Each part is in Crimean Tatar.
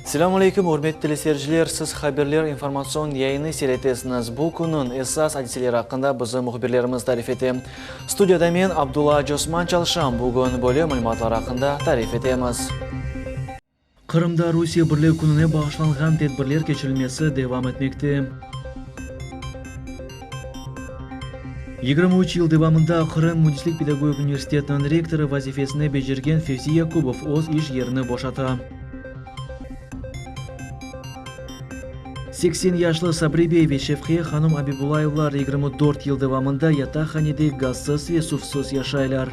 Selâm aleyküm, ürmetli teleseyirciler! Siz Haberler informatsion yayını seyir etesiñiz. Bu künniñ esas adiseleri aqqında bizim mühbirlerimiz tarif ete. Studiyada men, Abdulla Acıosman, çalışam. Bugün böyle malümatlar aqqında tarif etemiz. Qırımda Rusiye Birligi Kününe bağışlanğan tedbirler keçirilmesi devam etmekte. 23 yıl devamında Qırım müendislik pedagogik universitetiniñ rektorı vazifesini becergen Fevzi Yakubov öz iş yerini boşata. 80 yaşlı Sabri bey ve Şevqiye hanım Abibulayevlar 24 yıl devamında yataqhanede gazsız ve suvsız yaşaylar.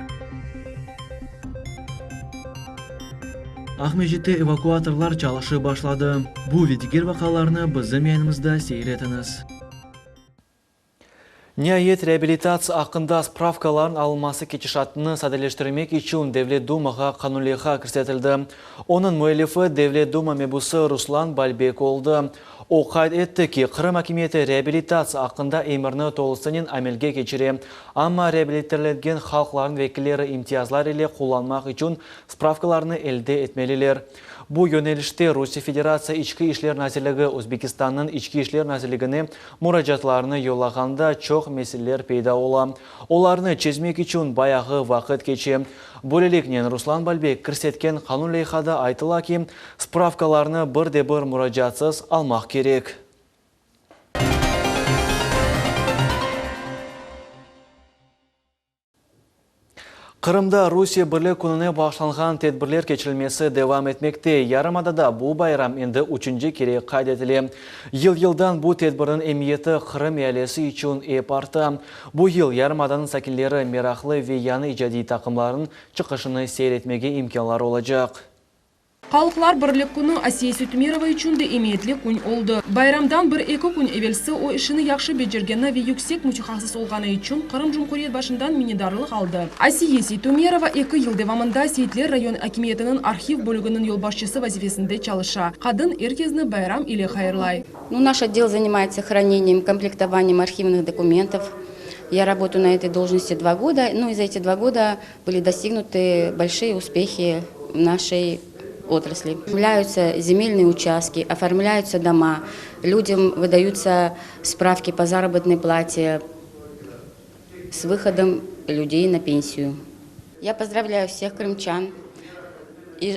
Aqmescitte evakuatorlar çalışıp başladı. Bu ve diger vaqialarnı bizim yayınımızda seyir etiñiz. Niayet, reabilitatsiya aqqında spravkalarnıñ alınması ketişatını sadeleştirmek içün Devlet Dumağa qanun leyha kirsetildi. Onıñ müellifi Devlet Duma mebusı Ruslan Balbek oldı. O qayd etti ki, Qırım akimiyeti reabilitatsiya aqqında emirni tolusınen amelge keçire, amma reabilitirlengen halqlarnıñ vekilleri imtiyazlar ile qullanmaq içün spravkalarnı elde etmeliler. Bu yönelişte Rusiye Federatsiya İçki işler nazirligi Özbekistannıñ İçki işler nazirligine muracaatlarını yollağanda çoq meseleler peyda ola. Olarnı çezmek içün bayağı vaqıt keçe. Böyleliknen, Ruslan Balbek kirsetken qanun leyhada aytıla ki, spravkalarnı bir de bir muracaatsız almaq kerek. Qırımda Rusiye Birlik Kününe bağışlanğan tedbirler keçirilmesi devam etmekte. Yarımadada bu bayram endi üçünci kere qayd etile. Yıl-yıldan bu tedbirniñ emiyeti Qırım ealisi içün ep arta. Bu yıl yarımadanıñ sakinleri meraqlı ve yañı icadiy taqımlarnıñ çıqışını seyir etmege imkânları olacaq. Halqlar Birlik Künü Asiye Sütümerova içün de emiyetli kün oldı. Bayramdan bir-eki kün evelsi o işini yahşı becergeni ve yüksek mütehassıs olğanı içün Qırım Cumhuriyet başından minnetdarlıq aldı. Asiye Seytumerova eki yıl devamında Seyitler rayon akimiyetiniñ arhiv bölüginiñ yolbaşçısı vazifesinde çalışa. Qadın er kezni bayram ile hayırlay. Nu, naş otdel zaнимается хранением, комплектованием архивных документов. Я работаю на этой должности два года, ну и за эти два года были достигнуты большие успехи в нашей отрасли. Оформляются земельные участки, оформляются дома, людям выдаются справки по заработной плате с выходом людей на пенсию. Я поздравляю всех крымчан,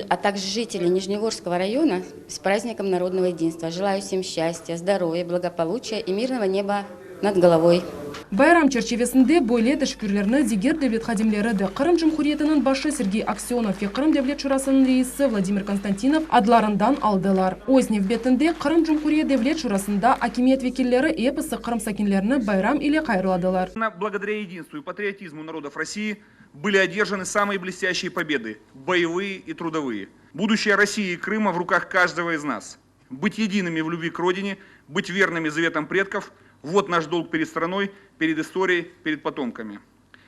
а также жителей Нижнегорского района с праздником народного единства. Желаю всем счастья, здоровья, благополучия и мирного неба над головой. Bayram çerçivesinde böyle teşekkürlerni diger devlet hadimleri de, Qırım Cumhuriyetiniñ başı Sergey Aksönov ve Qırım Devlet Şurasınıñ reisi Vladimir Konstantinov adlarından aldılar. Öz nevbetinde, Qırım Cumhuriyet Devlet Şurasında akimiyet vekilleri episi Qırım sakinlerini bayram ile hayırladılar. Благодаря единству и патриотизму народов России были одержаны самые блестящие победы, боевые и трудовые. Будущее России и Крыма в руках каждого из нас. Быть едиными в любви к родине, быть верными заветам предков – вот наш долг перед страной, перед историей, перед потомками.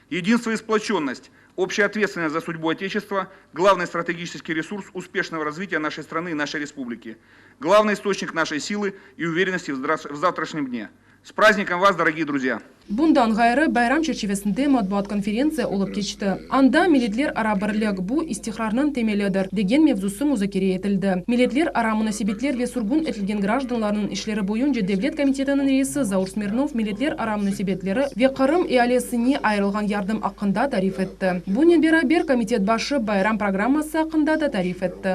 Единство и сплоченность, общая ответственность за судьбу Отечества – главный стратегический ресурс успешного развития нашей страны и нашей республики, главный источник нашей силы и уверенности в завтрашнем дне. С праздником вас, дорогие друзья! Bundan ğayrı, bayram çerçivesinde matbuat konferentsiya olıp keçti. Anda Milletlerara birlik, bu istiqrarnıñ temelidir, degen mevzusı muzakere etildi. Milletlerara munasebetler ve sürgün etilgen grajdanlarnıñ işleri boyunca devlet komitetiniñ reisi Zaur Smirnov milletlerara munasebetleri ve Qırım ealesine ayırılğan yardım aqqında tarif etti. Bunen beraber, komitet başı bayram programması aqqında da tarif etti.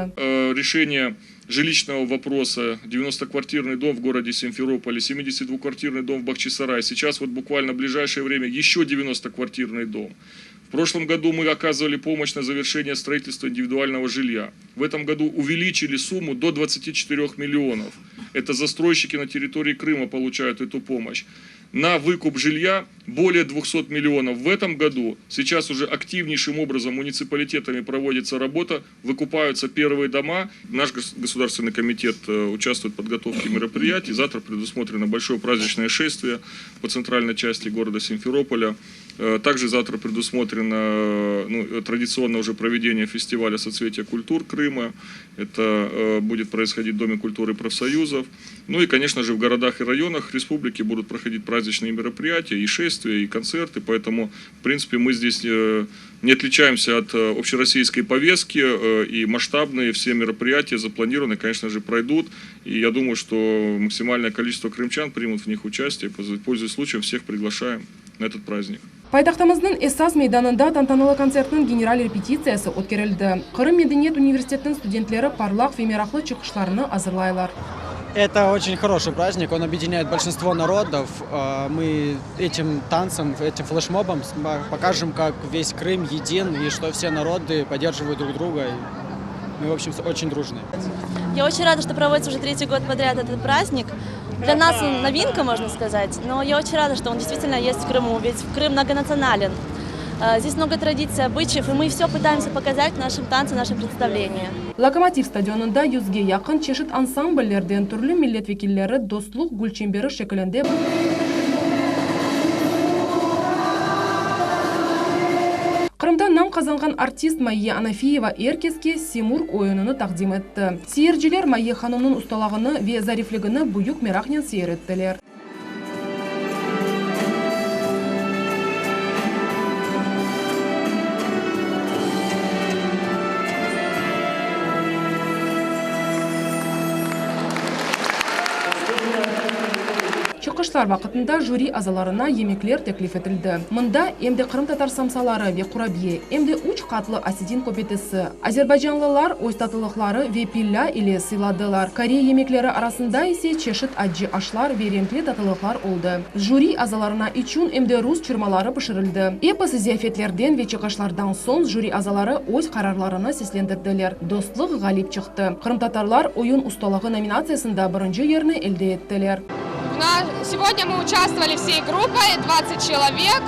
Rişeniye жилищного вопроса, 90-квартирный дом в городе Симферополе, 72-квартирный дом в Бахчисарае, сейчас вот буквально в ближайшее время еще 90-квартирный дом. В прошлом году мы оказывали помощь на завершение строительства индивидуального жилья. В этом году увеличили сумму до 24 миллионов. Это застройщики на территории Крыма получают эту помощь. На выкуп жилья более 200 миллионов в этом году. Сейчас уже активнейшим образом муниципалитетами проводится работа, выкупаются первые дома. Наш государственный комитет э, участвует в подготовке мероприятий. Завтра предусмотрено большое праздничное шествие по центральной части города Симферополя. Э, Также завтра предусмотрено ну, традиционно уже проведение фестиваля «Соцветия культур Крыма». Это э, будет происходить в Доме культуры профсоюзов. Ну и, конечно же, в городах и районах республики будут проходить праздничные мероприятия, и шествия, и концерты. Поэтому, в принципе, мы здесь э, не отличаемся от э, общероссийской повестки, э, и масштабные все мероприятия запланированы, конечно же, пройдут. И я думаю, что максимальное количество крымчан примут в них участие. Пользуясь случаем, всех приглашаем на этот праздник. Paytahtımıznıñ esas meydanında tantanalı kontsertniñ general repetitsiyası ötkerildi. Qırım medeniyet universitetiniñ studentleri parlaq ve meraqlı çıqışlarını azırlaylar. Это очень хороший праздник, он объединяет большинство народов. Э, Мы этим танцем, этим флешмобом покажем, как весь Крым един и что все народы поддерживают друг друга. И Мы, в общем, очень дружны. Я очень рада, что проводится уже третий год подряд этот праздник. Для нас он новинка, можно сказать, но я очень рада, что он действительно есть в Крыму, ведь Крым многонационален. Э, Здесь много традиций, обычаев, и мы все пытаемся показать в нашем танце, в нашем представлении. Lokomotiv stadionında yüzge yaqın çeşit ansambllerden türlü millet vekilleri dostluq gülçemberi şekilinde Qırımda nam qazanğan artist Mayye Anafiyeva er keske Simurg oyunını taqdim etti. Seyirciler Mayye hanımnıñ ustalığını ve zarifligini büyük meraqnen seyir ettiler. Çıqışlar vaqtında jüri azalarına yemekler teklif etildi. Mında em de qırımtatar samsaları ve qurabiye, em de üç qatlı osetin köbetesi. Azerbaycanlılar öz tatlılıqları ve pillâ ile sıyladılar. Korey yemekleri arasında ise çeşit accı aşlar ve renkli tatlılıqlar oldı. Jüri azalarına içün em de rus çırmaları pişirildi. Episi ziyafetlerden ve çıqışlardan soñ jüri azaları öz qararlarını seslendirdiler. Dostluq ğalip çıqtı. Qırımtatarlar Oyun ustalığı nominatsiyasında birinci yerni elde ettiler. Сегодня мы участвовали всей группой, 20 человек.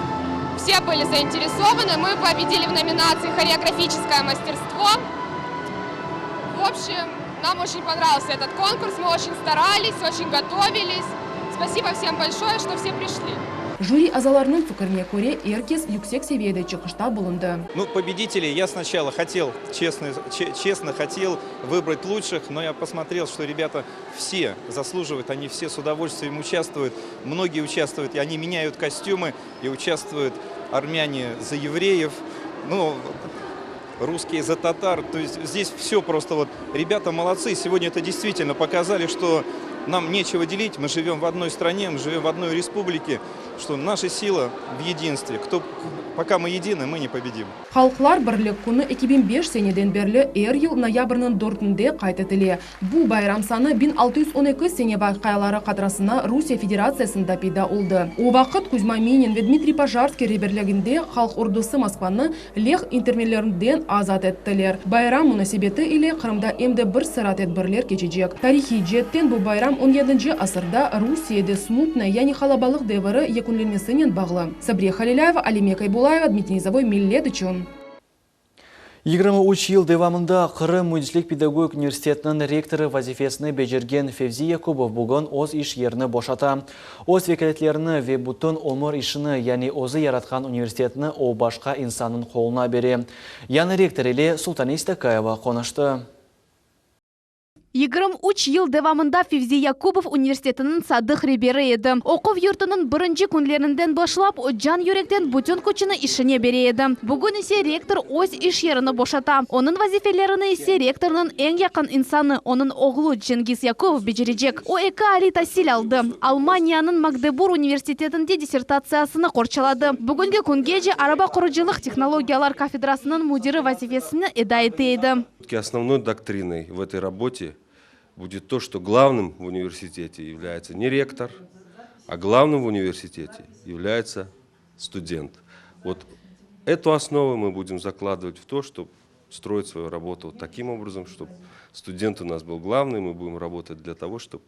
Все были заинтересованы. Мы победили в номинации «Хореографическое мастерство». В общем, нам очень понравился этот конкурс. Мы очень старались, очень готовились. Спасибо всем большое, что все пришли. Jüri azalarınıñ fikrine köre, er kes yüksek seviyede çıqışta bulundı. Ну, победителей я сначала хотел, честно, честно хотел выбрать лучших, но я посмотрел, что ребята все заслуживают, они все с удовольствием участвуют, многие участвуют, и они меняют костюмы, и участвуют армяне за евреев, ну, русские за татар. То есть здесь все просто вот, ребята молодцы, сегодня это действительно показали, что нам нечего делить, мы живем в одной стране, мы живем в одной республике, что наша сила в единстве. Кто, пока мы едины, мы непобедимы. Halqlar birlik künü 2005 seneden berli er yıl noyabrniñ dörtünde qayd etile. Bu bayram sanı 1612 sene vaqiaları hatırasına Rusiye Federatsiyasında peyda oldı. O vaqıt Kuzma Minin ve Dmitriy Pojarskiy reberliginde halq ordusı Moskvanı leh intermenlerinden azat ettiler. Bayram munasebeti ile Qırımda em de bir sıra tedbirler keçecek. Tarihiy ceetten bu bayram on yedinci asırda Rusiyede smutnaya, yani qalabalıq deviri yekünlenmesinen bağlı. Sabriye Halilâyeva, Alime Kaybulayeva, Dmitriy Nizavoy, Millet içün. 23 yıl devamında Qırım müendislik pedagogik universitetiniñ rektorı vazifesini becergen Fevzi Yakubov bugün öz iş yerini boşata. Öz vekâletlerini ve bütün ömür işini, yani özü yaratqan universitetni o başqa insannıñ qoluna bere. Yañı rektor ile Sultane İstakayeva qonuştı. 23 yıl devamında Fevzi Yakubov universitetiniñ sadıq reberi edi. Oquv yurtunıñ birinci künlerinden başlap, o can yürekten bütün küçüni işine bere edi. Bugün ise rektor öz iş yerini boşata. Onıñ vazifelerini ise rektornıñ eñ yaqın insanı, onıñ oğlu Cengiz Yakubov becerecek. O eki aliy tasil aldı. Almaniyanıñ Magdeburg universitetinde dissertatsiyasını qorçaladı. Bugünki küngece araba qurucılıq tehnologiyalar kafedrasınıñ müdiri vazifesini eda ete edi. Основной доктриной в этой работе будет то, что главным в университете является не ректор, а главным в университете является студент. Вот эту основу мы будем закладывать в то, чтобы строить свою работу вот таким образом, чтобы студент у нас был главный, мы будем работать для того, чтобы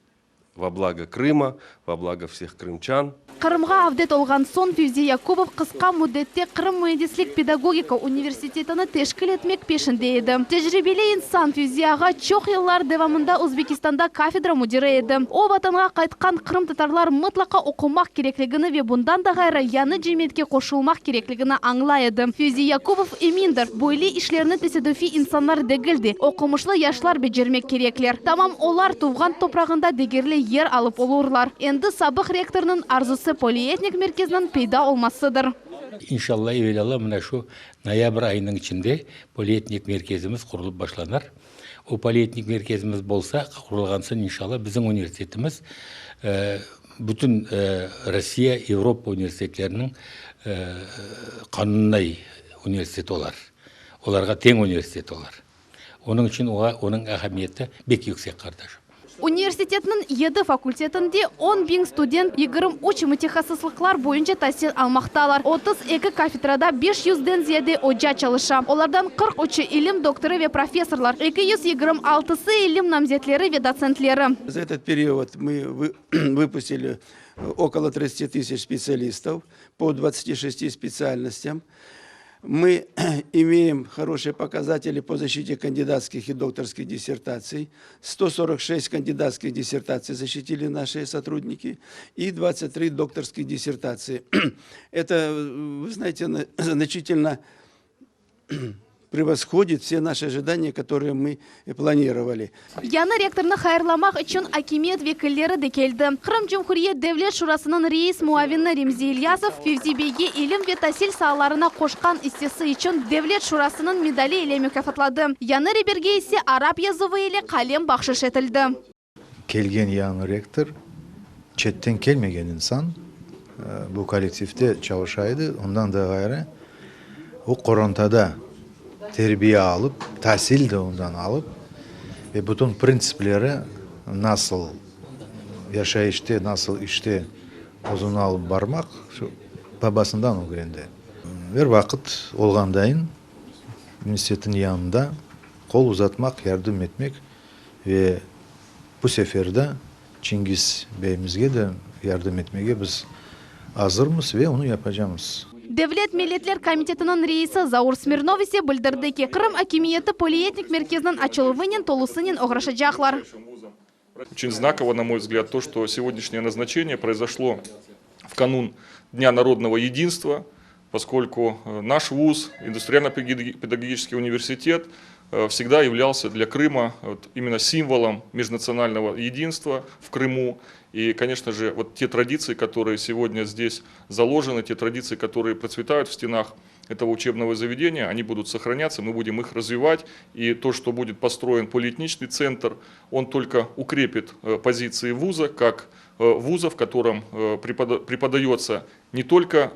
Во благо Крыма, во благо всех крымчан. Qırımğa avdet olğan soñ Fevzi Yakubov qısqa müddette Qırım müendislik-pedagogika universitetini teşkil etmek peşinde edi. Tecribeli insan Fevzi ağa çoq yıllar devamında Özbekistanda kafedra müdiri edi. O, vatanğa qaytqan qırımtatarlar mıtlaqa oqumaq kerekligini ve bundan da ğayrı yañı cemiyetke qoşulmaq kerekligini añlay edi. Fevzi Yakubov emindir, böyle işlerni tesadüfiy insanlar degil de, oqumışlı yaşlar becermek kerekler. Tamam olar tuvğan toprağında degerli yer alıp olurlar. Endi sabıq rektornıñ arzusı polietnik merkezniñ peyda olmasıdır. İnşalla, evelâlla mına şu noyabr ayınıñ içinde polietnik merkezimiz qurulıp başlanır. O polietnik merkezimiz bolsa, qurulğan soñ, inşalla, bizim universitetimiz bütün Rossiya, Avropa universitetleriniñ qanunay universiteti olar. Olarğa teñ universitet olar. Onıñ içün oğa onıñ ahamiyeti bek yüksek, qardaşım. Universitetniñ yedi fakultetinde 10 biñ student 23 mütehassıslıqlar boyunca tasil almaqtalar. 32 kafedrada 500-den ziyade oca çalışa. Olardan 43-i ilim doktorı ve professorlar, 226-sı ilim namzetleri ve dotsentleri. За этот период мы выпустили около 30 тысяч специалистов по 26 специальностям. Мы имеем хорошие показатели по защите кандидатских и докторских диссертаций. 146 кандидатских диссертаций защитили наши сотрудники и 23 докторских диссертации. Это, вы знаете, значительно превосходит все наши ожидания, которые мы планировали. Yañı rektornı hayırlamaq içün akimiyet vekilleri de keldi. Qırım Cumhuriyet Devlet Şurasınıñ reis muavini Remzi İlyasov Fevzi beyge ilim ve tasil saalarına qoşqan issesi içün Devlet Şurasınıñ medali ile mukâfatladı. Yañı reberge ise arap yazuvı ile qalem bahşış etildi. Kelgen yañı rektor çetten kelmegen insan, bu kollektivde çalışa edi, ondan da ğayrı o qorantada terbiye alıp, tasil de ondan alıp ve bütün printsipleri nasıl yaşayışte, nasıl işte özüni alıp barmaq, şu babasından ögrendi. Er vaqıt olğandayın universitetniñ yanında qol uzatmaq, yardım etmek ve bu sefer de Çingiz beyimizge de yardım etmege biz azırmız ve onı yapacamız. Devlet milletler komitetiniñ reisi Zaur Smirnov ise bildirdi ki, Qırım akimiyeti polietnik merkezniñ açıluvınen tolusınen oğraşacaqlar. Очень знаково, на мой взгляд, то, что сегодняшнее назначение произошло в канун Дня народного единства, поскольку наш вуз, индустриально-педагогический университет, всегда являлся для Крыма вот именно символом межнационального единства в Крыму. И, конечно же, вот те традиции, которые сегодня здесь заложены, те традиции, которые процветают в стенах этого учебного заведения, они будут сохраняться, мы будем их развивать. И то, что будет построен полиэтничный центр, он только укрепит позиции вуза, как вуза, в котором преподается не только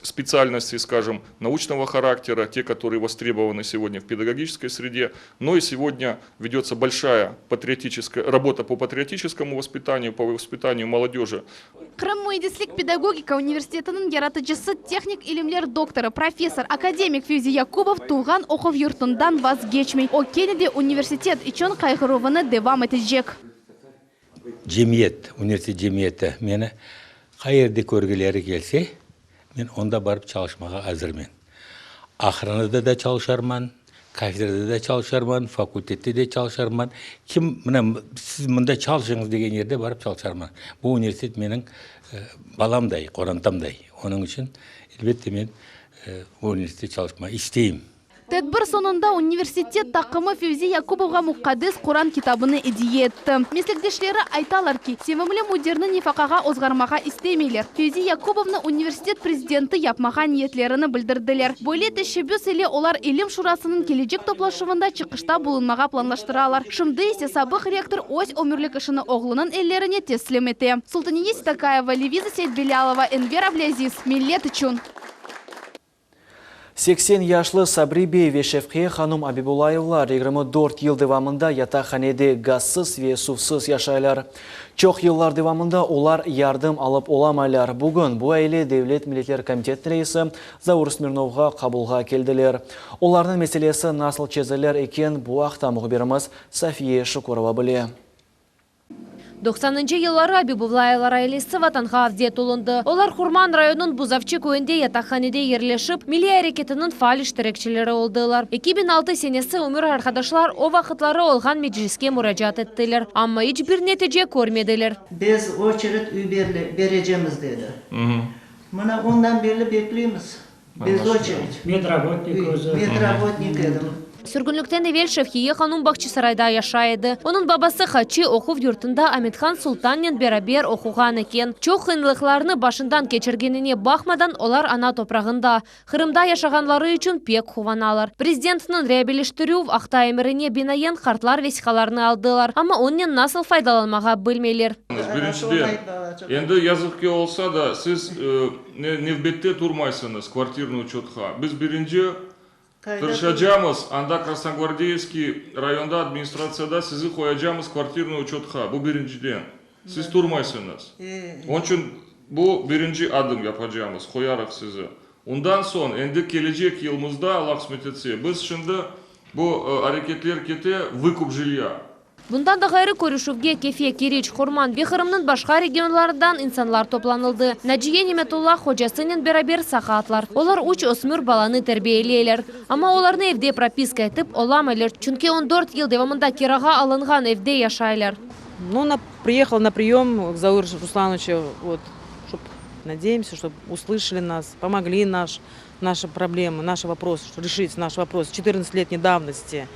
специальности, скажем, научного характера, те, которые востребованы сегодня в педагогической среде, но и сегодня ведется большая патриотическая работа по патриотическому воспитанию, по воспитанию молодежи. Qırım müendislik pedagogika universitetiniñ yaratıcısı, tehnik ilimler doktorı, professor, akademik Fevzi Yakubov tuvğan oquv yurtundan vazgeçmey. O kene de universitet içün qayğıruvını devam etecek. Cemiyet, universitet cemiyeti meni qayerde körgeleri kelse, men onda barıp çalışmağa azırmen. Ahranada da çalışarman, kafedrada da çalışarman, fakultette de çalışarman. Kim mına siz mında çalışıñız degen yerde barıp çalışarman. Bu universitet meniñ balamday, qorantamday. Onıñ içün, elbette, men bu universitette çalışmağa isteyim. Tedbir soñunda universitet taqımı Fevzi Yakubovğa muqaddes Quran kitabını ediye etti. Meslekdeşleri aytalar ki, sevimli müdirni nefaqağa ozğarmağa istemeyler. Fevzi Yakubovnı universitet prezidenti yapmağa niyetlerini bildirdiler. Böyle teşebbüs ile olar İlim şurasınıñ kelecek toplaşuvında çıqışta bulunmağa planlaştıralar. Şimdi ise sabıq rektor öz ömürlik işini oğlunıñ ellerine teslim ete. Sultaniye Seytakayeva, Leviza Seytbilâlova, Enver Ablâziz, Millet içün. 80 yaşlı Sabri bey ve Şevqiye hanum Abibulayevlar 24 yıl devamında yataqhanede gazsız ve suvsız yaşaylar. Çoq yıllar devamında olar yardım alıp olamaylar. Bugün bu aile Devlet milletler komitetiniñ reisi Zaur Smirnovğa qabulğa keldiler. Olarnıñ meselesi nasıl çezilir eken, bu aqta mühbirimiz Safiye Şukurova bile. Doqsanıncı yılları Abibullayevar ailesi Vatanğa avdet olundı. Olar Qurman rayonınıñ Buzavçı köyünde yataqhanede yerleşip, milliy areketiniñ faal iştirakçileri oldılar. 2006 senesi ömür arqadaşlar o vaqıtları olğan Mecliske muracaat ettiler, amma iç bir netice körmediler. Bez oçered üy berecemiz, dedi. Mına ondan berli bekleymiz. Bez oçered. Medrabotnik özü. Medrabotnik edim. Sürgünlikten evel Şevhiye hanum Bağçasarayda yaşay edi. Onıñ babası Haçi oquv yurtunda Amethan Sultannen beraber oquğan eken. Çoq qıyınlıqlarnı başından keçirgenine baqmadan, olar ana toprağında, Qırımda yaşağanları içün pek quvanalar. Prezidentniñ reabiliştirüv aqta emirine binaen qartlar vesiqalarnı aldılar, amma onnen nasıl faydalanmağa bilmeyler. Birinciden, endi yazıq ki olsa da, siz nevbette turmaysıñız kvartirnıy uçetqa. Biz birinci tırışacamız, anda Krasnogvardeyskiy rayonda administratsiyada sizi qoyacamız kvartirnıy uçetqa, bu birinciden. Siz turmaysıñız. Onıñ içün bu birinci adım yapacamız, qoyarıq sizi. Ondan soñ, endi kelecek yılımızda, Allah qısmet etse, biz şimdi bu areketler kete, vıkup jilya. Bundan da ğayrı, körüşüvge Kefe, Keriç, Qurman ve Qırımnıñ başqa regionlarından insanlar toplanıldı. Naciye Nimetullah hocasınen beraber saqatlar. Olar üç ösmür balanı terbiyeleyler. Amma olarnı evde propiska etip olamaylar, çünki on dört yıl devamında kirağa alınğan evde yaşaylar. Nu, priehal na priyom k Zaur Ruslanoviçu, vot, ştob, nadeyemsâ, ştob uslışali nas, pomogli naş, naşı problemı, naşı vopros, reşit naş vopros çetırnadtsatletney davnosti.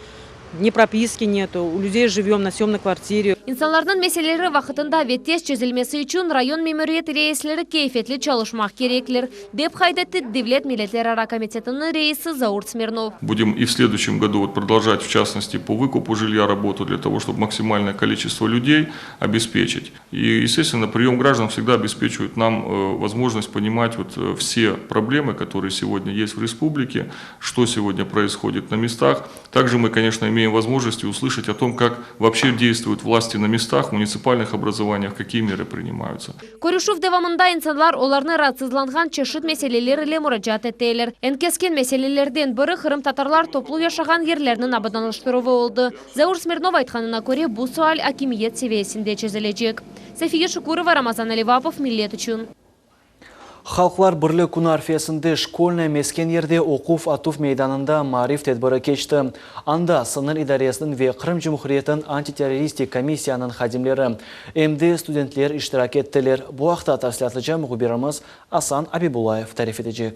Ni propiski netu, u lüdey jivem na syomnoy kvartire. İnsanlarnıñ meseleleri vaqıtında ve tez çezilmesi içün rayon memuriyet reisleri keyfetli çalışmaq kerekler, dep qayd etti Devlet milletlerara komitetiniñ reisi Zaur Smirnov. Budem i v sleduyuşem godu vot prodolžat, v çastnosti, po vykupu jilya rabotu dlâ togo, ştob maksimalnoye koliçestvo lüdey obespeçit. I, estestvenno, priyom grajdan vsegda obespeçivает nam vozmojnost ponimat vot vse problemı, kotorıye segodnâ est v respublike, çto segodnâ proishodit na mestah. Takje mı, koneçno, imeem vozmojnost i uslışat o tom, kak voobşe deystvuyut vlasti na mestah, v munitsipalnıh obrazovaniyah, kakiye merı prinimayutsâ. Körüşüv devamında insanlar olarnı raatsızlanğan çeşit meseleler ile muracaat eteler. Eñ keskin meselelerden biri qırımtatarlar toplu yaşağan yerlerniñ abadanlaştıruvı oldı. Zaur Smirnov aytqanına köre, bu sual akimiyet seviyesinde çezilecek. Safiye Şukurova, Ramazan Alivapov, Millet içün. Halqlar birlik künü arfesinde Şkolnaya mesken yerde oquv-atuv meydanında maarif tedbiri keçti. Anda sıñır idaresiniñ ve Qırım Cumhuriyetiniñ antiterroristik komissiyanıñ hadimleri, em de studentler iştirak ettiler. Bu aqta tafsilâtlıca mühbirimiz Asan Abibullayev tarif etecek.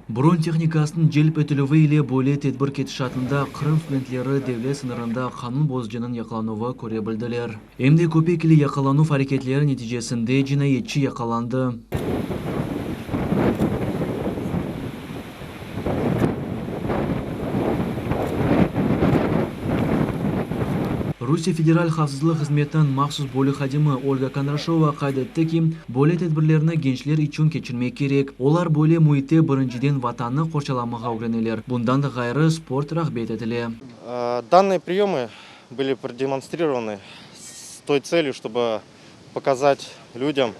Bron tehnikasınıñ celp etilüvi ile böyle tedbir ketişatında Qırım studentleri devlet sıñırında qanun bozucınıñ yaqalanuvı köre bildiler. Em de köpek ile yaqalanuv areketleri neticesinde cinayetçi yaqalandı. Rusiye Federal havfsızlıq hızmetiniñ mahsus bölük hadimi Olga Kondraşova qayd etti ki, böyle tedbirlerni gençler içün keçirmek kerek, olar böyle müitte birinciden Vatannı qorçalamağa ögreneler, bundan da ğayrı, sport rağbet etile. Dannıye priyomı bıli prodemonstrirovany s toy tselyu, çtobı pokazat lüdyam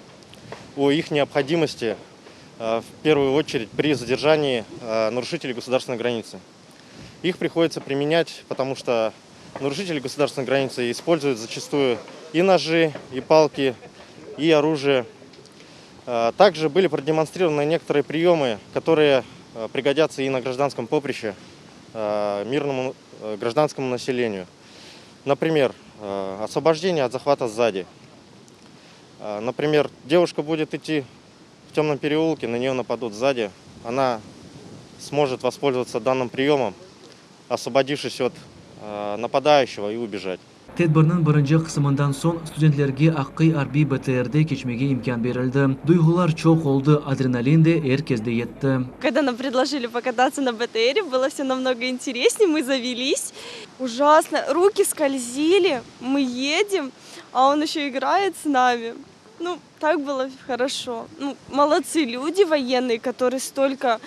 o ih neobhodimosti v pervuyu oçered pri zadержании naruşiteley gosudarstvennoy granitsy. İh prihoditsâ primenyat, potomu çto naruşiteli gosudarstvennoy granitsy ispolzuyut zaçastuyu i noji, i palki, i orujiye. Takje byli prodemonstrirovany nekotoroye priyomı, kotorıye prigodyatsâ i na grajdanskom popriще mirnomu grajdanskomu naseleniyu. Naprimer, osvobojdeniye ot zahvata szadi. Naprimer, devuşka budet idti v temnom pereulke, na neye napadut szadi, ona smojet vospolzovatsâ dannym priyomom, osvobodivşis ot napadayuşçego i ubejat. Tedbirniñ birinci qısımından soñ studentlerge aqqıy arbiy BTRde keçmege imkân berildi. Duyğular çoq oldı, adrenalin de er kesde yetti. Kogda nam predložili pokatatsâ na BTRe, bylo vse namnogo interesnee, mı zavelis. Ujasno, ruki skolzili, mı edem, a on eşe igraet s nami. Nu, tak bylo horoşo. Nu, molodtsı lüdi voyennıye, kotorıye stolko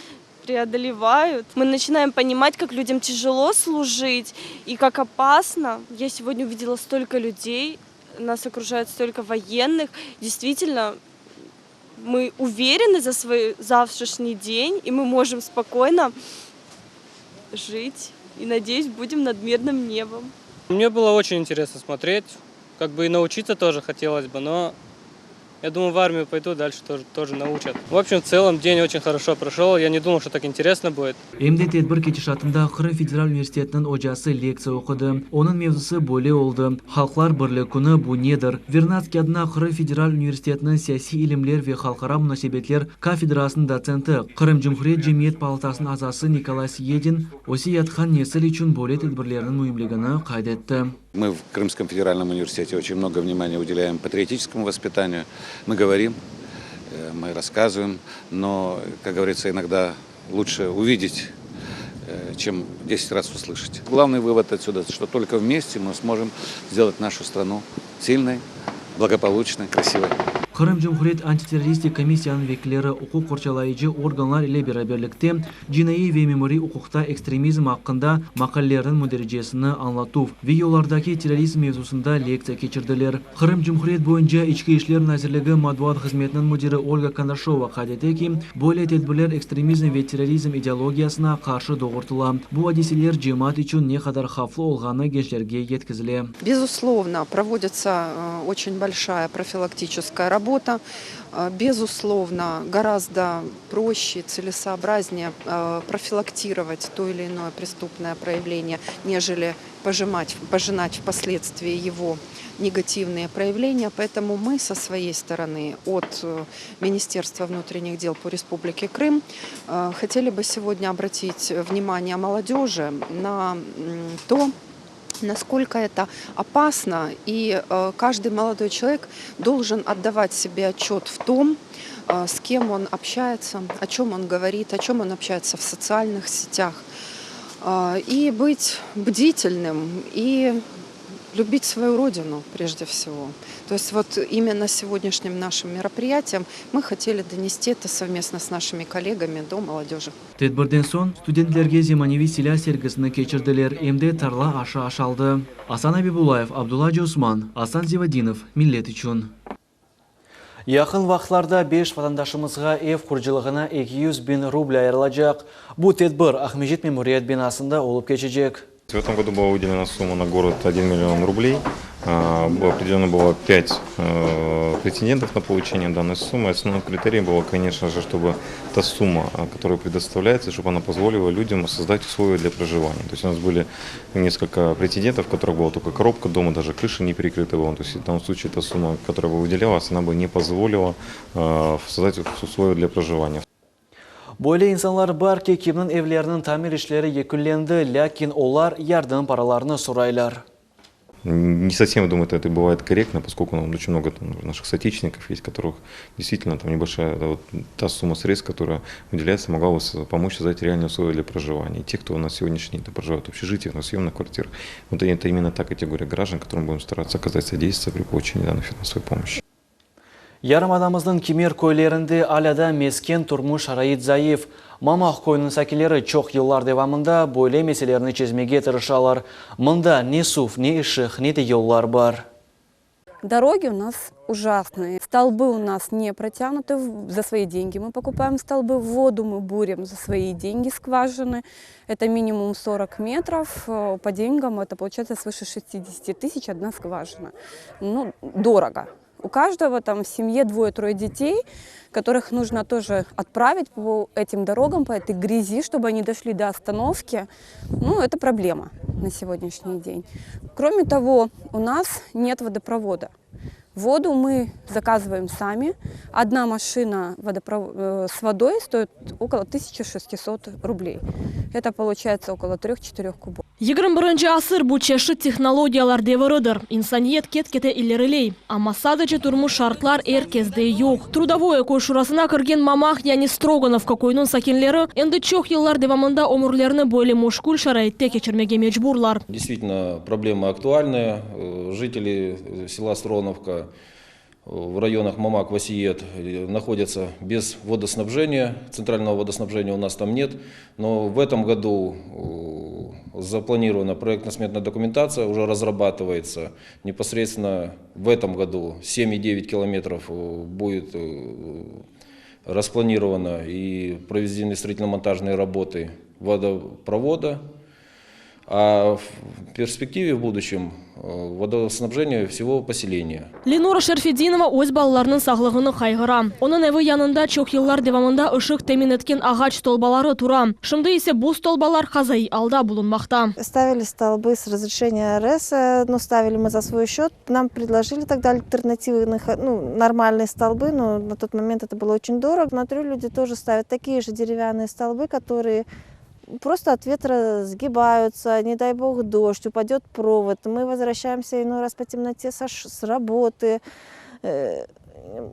preodolevayut. Mı načinaem ponimat, kak lüdyam tâjelo slujit i kak opasno. Ya segodnâ uvidela stolko lüdey, nas okrujayut stolko voyennıh. Deystvitelno, mı uverenı za svoy zavtraşniy den, i mı mojem spokoyno jit, i, nadeyus, budem nad mirnım nebom. Mne bylo oçen interesno smotret. Как бы и научиться тоже хотелось бы, но я думаю, в армию пойду, дальше тоже, тоже научат. В общем, в целом день очень хорошо прошел. Я не думал, что так интересно будет. Em de tedbir ketişatında Qırım federal universitetiniñ ocası lektsiya oqudı. Onıñ mevzusı böyle oldı, Halqlar birlik künü bu nedir? Vernadskiy adına Qırım federal universitetiniñ siyasiy ilimler ve halqara munasebetler kafedrasınıñ dotsenti, Qırım Cumhuriyet Cemiyet palatasınıñ azası Nikolay Syedin öseyatqan nesil içün böyle tedbirlerniñ müimligini qayd etti. Мы в Крымском федеральном университете очень много внимания уделяем патриотическому воспитанию. Мы говорим, э, мы рассказываем, но, как говорится, иногда лучше увидеть, э, чем 10 раз услышать. Главный вывод отсюда, что только вместе мы сможем сделать нашу страну сильной, благополучной, красивой. Qırım Cumhuriyet antiterroristik komissiyanıñ vekilleri uquq qorçalayıcı organlar ile beraberlikte cinaiy ve memuriy uquqta ekstremizm aqqında maqalelerniñ mündericesini añlatuv ve yollardaki terrorizm mevzusında lektsiya keçirdiler. Qırım Cumhuriyet boyunca İçki işler nazirligi matbuat hızmetiniñ müdiri Olga Kondraşova qayd ete ki, böyle tedbirler ekstremizm ve terrorizm ideologiyasına qarşı doğrultıla. Bu adiseler cemaat içün ne qadar havflı olğanı gençlerge yetkizile. Безусловно, проводится э, очень большая профилактическая работа. Э, безусловно, гораздо проще, целесообразнее э, профилактировать то или иное преступное проявление, нежели пожимать, пожинать впоследствии его негативные проявления. Поэтому мы со своей стороны от Министерства внутренних дел по Республике Крым хотели бы сегодня обратить внимание молодежи на то, насколько это опасно, и э, каждый молодой человек должен отдавать себе отчет в том, э, с кем он общается, о чем он говорит, о чем он общается в социальных сетях, э, и быть бдительным, и любить свою родину прежде всего. То есть вот именно сегодняшним нашим мероприятием мы хотели донести это совместно с нашими коллегами до молодежи. Tedbirden soñ studentlerge zemaneviy silâ sergisini keçirdiler, em de tarla aşı aşaldı. Asan Abibullayev, Abdulla Osman, Asan Zivadinov, Millet içün. Yaqın vaqıtlarda beş vatandaşımızğa ev qurucılığına 200 biñ ruble ayırılacaq. Bu tedbir Aqmescit memuriyet binasında olıp keçecek. В этом году была выделена сумма на город 1 миллион рублей. Определенно было 5 э, претендентов на получение данной суммы. Основным критерием было, конечно же, чтобы та сумма, которая предоставляется, чтобы она позволила людям создать условия для проживания. То есть у нас были несколько претендентов, у которых была только коробка дома, даже крыша не перекрыта была. То есть в данном случае та сумма, которая бы выделялась, она бы не позволила э, создать условия для проживания. Böyle insanlar bar ki, kimniñ evleriniñ tamir işleri yekünlendi, lâkin olar yardım paralarını soraylar. Не совсем, думаю, это бывает корректно, поскольку ну, очень много там, наших соотечественников есть, которых действительно там небольшая да, вот, та сумма средств, которая выделяется, могла бы помочь создать реальные условия для проживания. И те, кто на сегодняшний день там, проживают в общежитиях, на съемных квартирах, вот это именно та категория граждан, которым будем стараться оказать содействие при получении данной финансовой помощи. Yarımadamıznıñ kimer köylerinde alâ daa mesken turmuş şarait zayıf. Mamaq köyüniñ sakinleri çoq yıllar devamında böyle meselelerni çezmege tırışalar. Mında ne suv, ne ışıq, ne de yollar bar. Дороги у нас ужасные. Столбы у нас не протянуты. За свои деньги мы покупаем столбы. Воду мы бурим за свои деньги скважины. Это минимум 40 метров. Э, по деньгам это получается свыше 60 тысяч одна скважина. Ну, дорого. У каждого там в семье двое-трое детей, которых нужно тоже отправить по этим дорогам, по этой грязи, чтобы они дошли до остановки. Ну, это проблема на сегодняшний день. Кроме того, у нас нет водопровода. Воду мы заказываем сами. Одна машина водопров... Э, с водой стоит около 1600 рублей. Это получается около 3-4 кубов. 21 asır bu çeşit tehnologiyalar deviridir. İnsaniyet ket-kete ileriley. Amma sadece turmuş şartlar er kesde yoq. Trudovoye köy şurasına kirgen Mamaq yani Stroganovka köyüniñ sakinleri endi çoq yıllar devamında ömürlerini böyle müşkül şaraitte keçirmege mecburlar. Действительно, проблема актуальная. Э, жители села Строгановка в районах Мамак, Васиет э, находятся без водоснабжения. Центрального водоснабжения у нас там нет. Но в этом году э, запланирована проектно-сметная документация, уже разрабатывается. Непосредственно в этом году 7,9 километров э, будет распланировано и проведены строительно-монтажные работы водопровода. А в перспективе в будущем водоснабжение всего поселения. Lenora Şerfedinova öz balalarınıñ sağlığını qayğıra. Onıñ evi yanında çoq yıllar devamında ışıq temin etken ağaç stolbaları tura. Şimdi ise bu stolbalar qazaiy alda bulunmaqta. Ставили столбы с разрешения РЭС, но ставили мы за свой счет. Нам предложили тогда альтернативы, ну, нормальные столбы, но на тот момент это было очень дорого. Смотрю, люди тоже ставят такие же деревянные столбы, которые просто от ветра сгибаются, не дай бог дождь, упадет провод. Мы возвращаемся иной раз по темноте со с работы, э,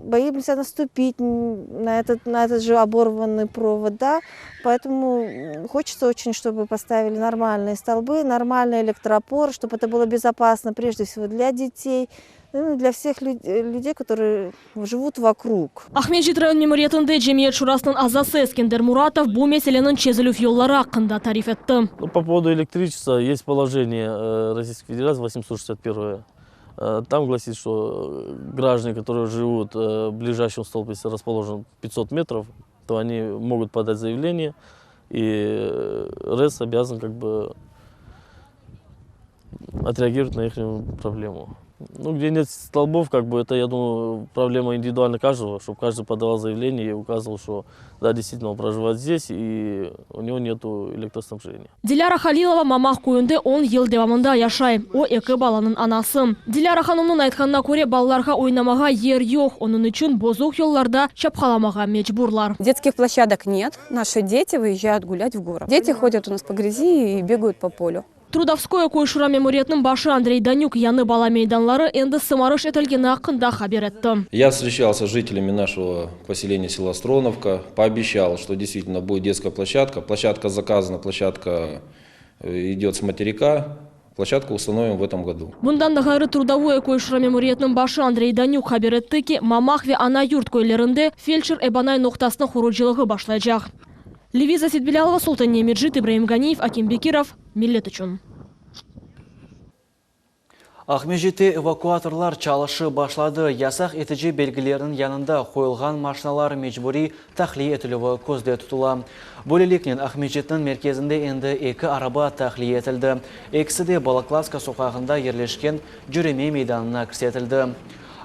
боимся наступить на этот, на этот же оборванный провод, да, поэтому хочется очень, чтобы поставили нормальные столбы, нормальный электроопор, чтобы это было безопасно прежде всего для детей, ну, для всех людей, которые живут вокруг. Aqmescit rayon memuriyetinde cemiyet şurasınıñ azası Eskender Muratov bu meseleniñ çezilüv yolları aqqında tarif etti. Ну, по поводу электричества есть положение э, Российской Федерации 861. Э, там гласит, что граждане, которые живут э, в ближайшем столбе, если расположен 500 метров, то они могут подать заявление, и РЭС обязан как бы отреагировать на их проблему. Ну, где нет столбов, как бы это, я думаю, проблема индивидуально каждого, чтобы каждый подавал заявление и указывал, что да, действительно он проживает здесь, и у него нету электроснабжения. Dilâra Halilova Mamaq köyünde 10 yıl devamında yaşay. O, eki balanıñ anası. Dilâra hanımnıñ aytqanına köre, balalarğa oynamağa yer yoq. Onıñ içün bozuq yollarda çapqalamağa mecburlar. Детских площадок нет. Наши дети выезжают гулять в город. Дети ходят у нас по грязи и бегают по полю. Trudovskoye köy şura memuriyetiniñ başı Andrey Danük yañı bala meydanları endi sımarış etilgeni aqqında haber etti. Я встречался с жителями нашего поселения села Строновка, пообещал, что действительно будет детская площадка. Площадка заказана, площадка э, идет с материка. Площадку установим в этом году. Bundan da ğayrı Trudovoye köy şura memuriyetiniñ başı Andrey Danük haber etti ki, Mamaq ve Ana Yurt köylerinde feldşer-ebanay noqtasınıñ qurucılığı başlaycaq. Leviza Setbilâlova, Sultaniye Mecit, İbraim Ganiyev, Akim Bekirov, Millet içün. Aqmescitte evakuatorlar çalışıp başladı. Yasaq etici belgilerniñ yanında qoyulğan maşinalar mecburiy tahliye etilüvi közde tutula. Böyleliknen, Aqmescitniñ merkezinde endi eki araba tahliye etildi. Ekisi de Balaklavska soqağında yerleşken cöreme meydanına kirsetildi.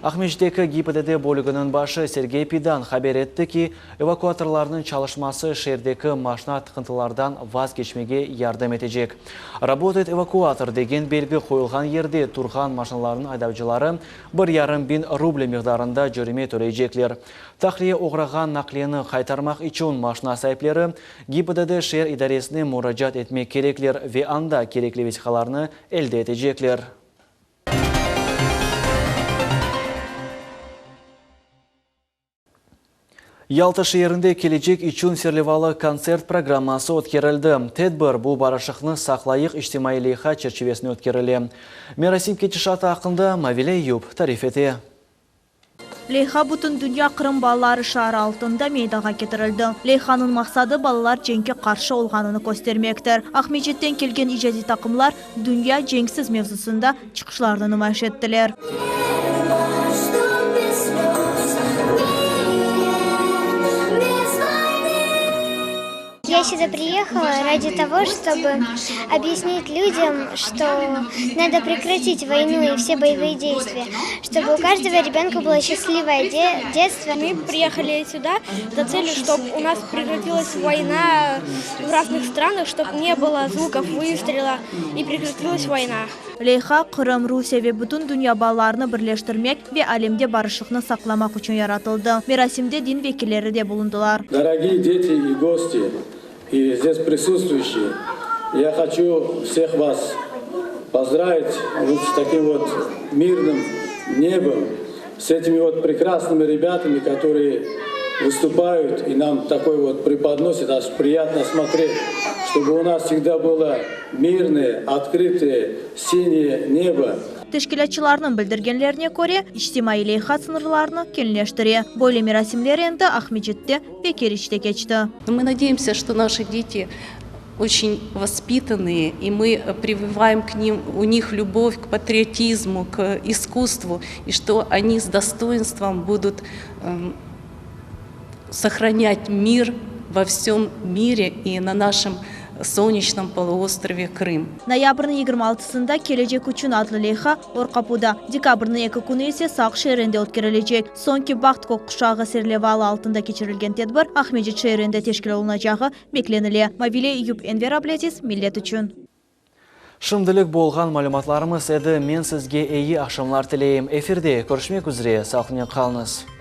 Aqmescitteki GİBDD bölüginiñ başı Sergey Pidan haber etti ki, evakuatorlarnıñ çalışması şeerdeki maşina tıqıntılardan vazgeçmege yardım etecek. Rabotayet evakuator degen belgi qoyulğan yerde turğan maşinalarnıñ aydavcıları bir yarım biñ ruble miqdarında cöreme töleycekler. Tahliye oğrağan naqliyeni qaytarmaq içün maşina saipleri GİBDD şeer idaresine muracaat etmek kerekler ve anda kerekli vesiqalarnı elde etecekler. Yalta şeerinde Kelecek içün serlevalı kontsert programması ötkerildi. Tedbir Bu barışıqnı saqlayıq içtimaiy leyha çerçivesinde ötkerile. Merasim ketişatı aqqında Mavile Eyup tarif ete. Leyha Bütündünya Qırım balaları şiarı altında meydanğa ketirildi. Leyhanıñ maqsadı, balalar cenkke qarşı olğanını köstermektir. Aqmescitten kelgen icadiy taqımlar Dünya cenksiz mevzusında çıqışlarını numayış ettiler. Я сюда приехала ради того, чтобы объяснить людям, что надо прекратить войну и все боевые действия, чтобы у каждого ребенка было счастливое детство. Мы приехали сюда за целью, чтобы у нас прекратилась война в разных странах, чтобы не было звуков выстрела и прекратилась война. Leyha Qırım, Rusiye ve bütün dünya balalarını birleştirmek ve alemde barışıqnı saqlamaq içün yaratıldı. Merasimde din vekilleri de bulundılar. Дорогие дети и гости, и здесь присутствующие, я хочу всех вас поздравить вот с таким вот мирным небом, с этими вот прекрасными ребятами, которые выступают и нам такой вот преподносят, аж приятно смотреть, чтобы у нас всегда было мирное, открытое, синее небо. Teşkilâtçılarnıñ bildirgenlerine köre, içtimaiy leyha sıñırlarnı keñleştire. Böyle merasimler endi Aqmescitte ve Keriçte keçti. Мы надеемся, что наши дети очень воспитанные, и мы прививаем к ним, у них любовь к патриотизму, к искусству, и что они с достоинством будут эм, сохранять мир во всем мире и на нашем Солнечном полуострове Крым. Noyabrniñ 26-sında Kelecek içün adlı leyha Orqapuda, dekabrniñ eki künü ise Saq şeerinde ötkerilecek. Soñki baht kökkuşağı serlevalı altında keçirilgen tedbir Aqmescit şeerinde teşkil olunacağı beklenile. Mavile Eyüp, Enver Ablâziz, Millet içün. Şimdilik bu olğan malümatlarımız edi. Men sizge eyi aqşamlar tileyim. Efirde körüşmek üzre, sağlıqnen qalıñız.